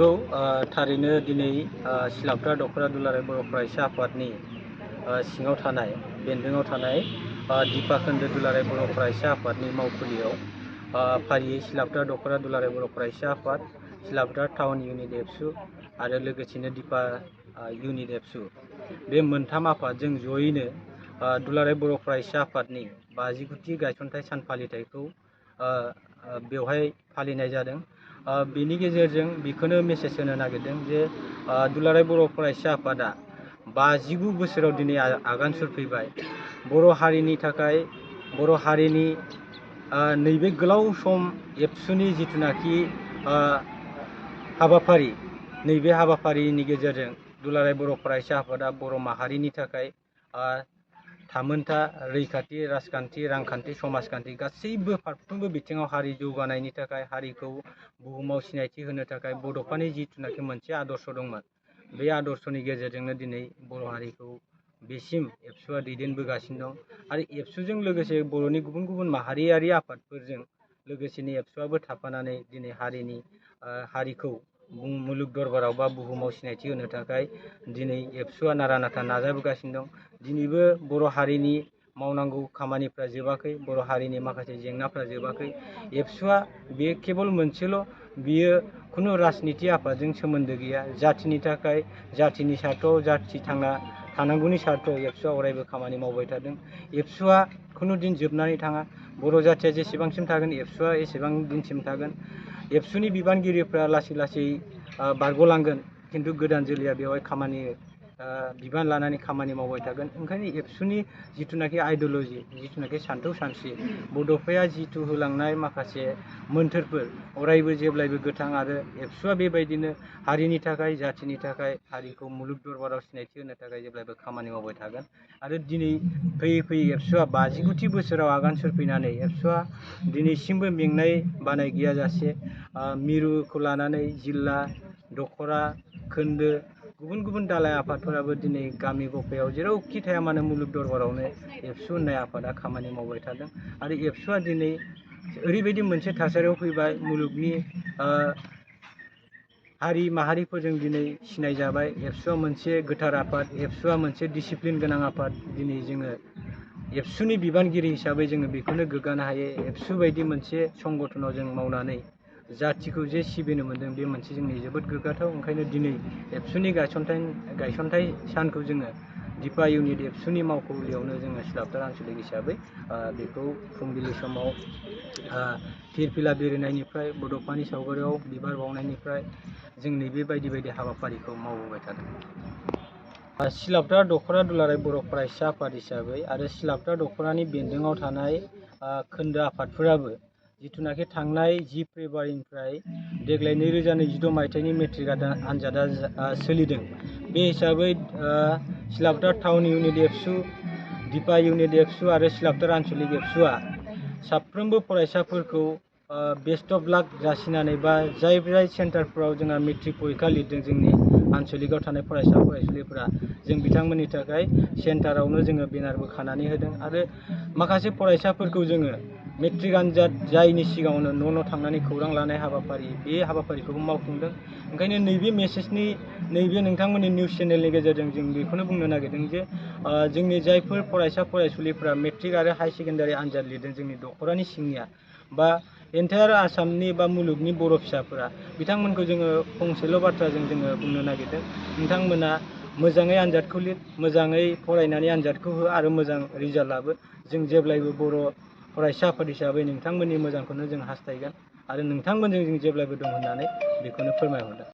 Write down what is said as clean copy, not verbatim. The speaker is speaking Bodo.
नंगौ थारैनो दिनै सिलाफ्रा दख'रा दुलाराय बर' फरायसा आफादनि सिङाव थानाय बेन्दोङाव थानाय दिपा खोन्दो दुलाराय बर' फरायसा आफादनि मावखुलियाव फारियै सिलाफ्रा दख'रा दुलाराय बर' फरायसा आफाद, सिलाफ्रा टाउन इउनिट एबसु आरो लोगोसेनो दिपा इउनिट एबसु बे मोनथाम आफादजों जयैनो दुलाराय बर' फरायसा आफादनि 50थि गायसनथाइ सान फालिथायखौ बेवहाय फालिनाय जादों। बेनि गेजेरजों बेखौनो मेसेज होनो नागिरदों जे दुलाराय बर' फरायसा आफादा 59 बोसोराव दिनै आगान सुरफैबाय। बर' हारिनि थाखाय बर' हारिनि नैबे गोलाव सम एबसुनि जिथुनाखि हाबाफारि, नैबे हाबाफारिनि गेजेरजों दुलाराय बर' फरायसा आफादा बर' माहारिनि थाखाय थामोनथा, रैखाथि, राजखान्थि, रांखान्थि, समाजखान्थि गासैबो फारफ्रोमबो बिथिङाव हारि जौगानायनि थाखाय, हारिखौ बुहुमाव सिनायथि होनो थाखाय बड'फानि जिथुनाखि मोनसे आदर्श दंमोन, बे आदर्शनि गेजेरजोंनो दिनै बर' हारिखौ बेसिम एबसुआ दैदेनबोगासिनो दं। आरो एबसुजों लोगोसे बर'नि गुबुन गुबुन माहारियारि आफादफोरजों लोगोसेनो एबसुआबो थाफानानै दिनै हारिखौ मुलुग दरबाराव बा बुहुमाव सिनायथि होनो थाखाय दिनै एबसुआ नारा नाथा नाजाबोगासिनो दं। दिनैबो बर' हारिनि मावनांगौ खामानिफ्रा जोबाखै, बर' हारिनि माखासे जेंनाफ्रा जोबाखै। एबसुआ बे केबल मोनसेल', बियो खुनु राजनिति आफादजों सोमोन्दो गैया। जाथिनि थाखाय, जाथिनि सार्थआव, जाथि थांना थानांगौनि सार्थआव एबसुआ अरायबो खामानि मावबाय थादों। एबसुआ खुनु दिन जोबनानै थाङा। बर' जाथिया जेसेबांसिम थागोन एबसुआ एसेबां दिनसिम थागोन। एबसुनि बिबानगिरिफ्रा लासै लासै बारग'लांगोन, खिन्थु गोदान जोलैया बेवहाय बिबान लानानै खामानि मावबाय थागोन। ओंखायनो एबसुनि जिथुनाखि आइडिय'ल'जि, जिथुनाखि सान्थौ सानस्रि, बड'फाया जिथु होलांनाय माखासे मोन्थोरफोर अरायबो जेब्लायबो गोथां। आरो एबसुआ बेबायदिनो हारिनि थाखाय, जाथिनि थाखाय, हारिखौ मुलुग दरबाराव सिनायथि होनो थाखाय जेब्लायबो खामानि मावबाय थागोन। आरो दिनै फैयै फैयै एबसुआ 59थि बोसोराव आगान सुरफैनानै एबसुआ दिनैसिमबो मेंनाय बानाय गैयाजासे मिरुखौ लानानै जिल्ला, दख'रा, खोन्दो, गुबुन गुबुन दालाइ आफादफोराबो दिनै गामि गफायाव जेरावखि थाया मानो मुलुग दरबारावनो एबसु होननाय आफादा खामानि मावबाय थादों। आरो एबसुआ दिनै ओरैबायदि मोनसे थासारियाव फैबाय, मुलुगनि हारि माहारिफोरजों दिनै सिनायजाबाय। एबसुआ मोनसे गोथार आफाद, एबसुआ मोनसे डिसिप्लिन गोनां आफाद। दिनै जोङो एबसुनि बिबानगिरि हिसाबै जोङो बेखौनो गोग्गानो हायो। एबसु बायदि मोनसे संगठनाव जों मावनानै जाथिखौ जे सिबिनो मोन्दों, बे मोनसे जोंनि जोबोद गोग्गाथाव। ओंखायनो दिनै एबसुनि गायसनथाइ सानखौ जोङो दिपा इउनिट एबसुनि मावखुलियावनो जोङो सिलाफ्थार आनसलिक हिसाबै बेखौ फुंबिलि समाव फिरफिला बिरहोनायनिफ्राय, बड'फानि सावगारियाव बिबार बावनायनिफ्राय जों नैबे बायदि बायदि हाबाफारिखौ मावबोबाय थादों। सिलाफ्थार दख'रा दुलाराय बर' फरायसा आफाद हिसाबै आरो सिलाफ्थार दख'रानि बेन्दोङाव थानाय खोन्दो आफादफोराबो जिथुनाखि थांनाय 10 फेब्रुवारिनिफ्राय देग्लाय 2022 मायथाइनि मेट्रिक आनजादा सोलिदों। बे हिसाबै सिलाफ्थार टाउन इउनिट एबसु, दिपा इउनिट एबसु आरो सिलाफ्थार आनसलिक एबसुआ साफ्रोमबो फरायसाफोरखौ बेस्ट अफ लाक जासिनानै बा जाय सेन्टारफोराव जोंहा मेट्रिक परिखा लिरदों जोंनि आनसलिकआव थानाय फरायसा फरायसुलिफोरा, जों बिथांमोननि थाखाय सेन्टारावनो जोङो बेनारबो खानानै होदों। आरो माखासे फरायसाफोरखौ जोङो मेट्रिक आनजाद जायैनि सिगाङावनो न' थांनानै खौरां लानाय हाबाफारि, बे हाबाफारिखौबो मावफुंदों। ओंखायनो नैबे मेसेजनि, नैबे नोंथांमोननि निउस चेनेलनि गेजेरजों जों बेखौनो बुंनो नागिरदों जे जोंनि जायफोर फरायसा फरायसुलिफोरा मेट्रिक आरो हायार सेकेन्डारि आनजाद लिरदों जोंनि दख'रानि सिंनिया, बा एन्टायार आसामनि बा मुलुगनि बर' फिसाफोरा, बिथांमोनखौ जोङो फंसेल' बाथ्राजों जोङो बुंनो नागिरदों, नोंथांमोना मोजाङै आनजादखौ लिर, मोजाङै फरायनानै आनजादखौ हो आरो मोजां रिजाल्ट लाबो। जों जेब्लायबो बर' फरायसा आफाद हिसाबै नोंथांमोननि मोजांखौनो जों हास्थायगोन आरो नोंथांमोनजों जों जेब्लायबो दं होननानै बेखौनो फोरमायहरदों।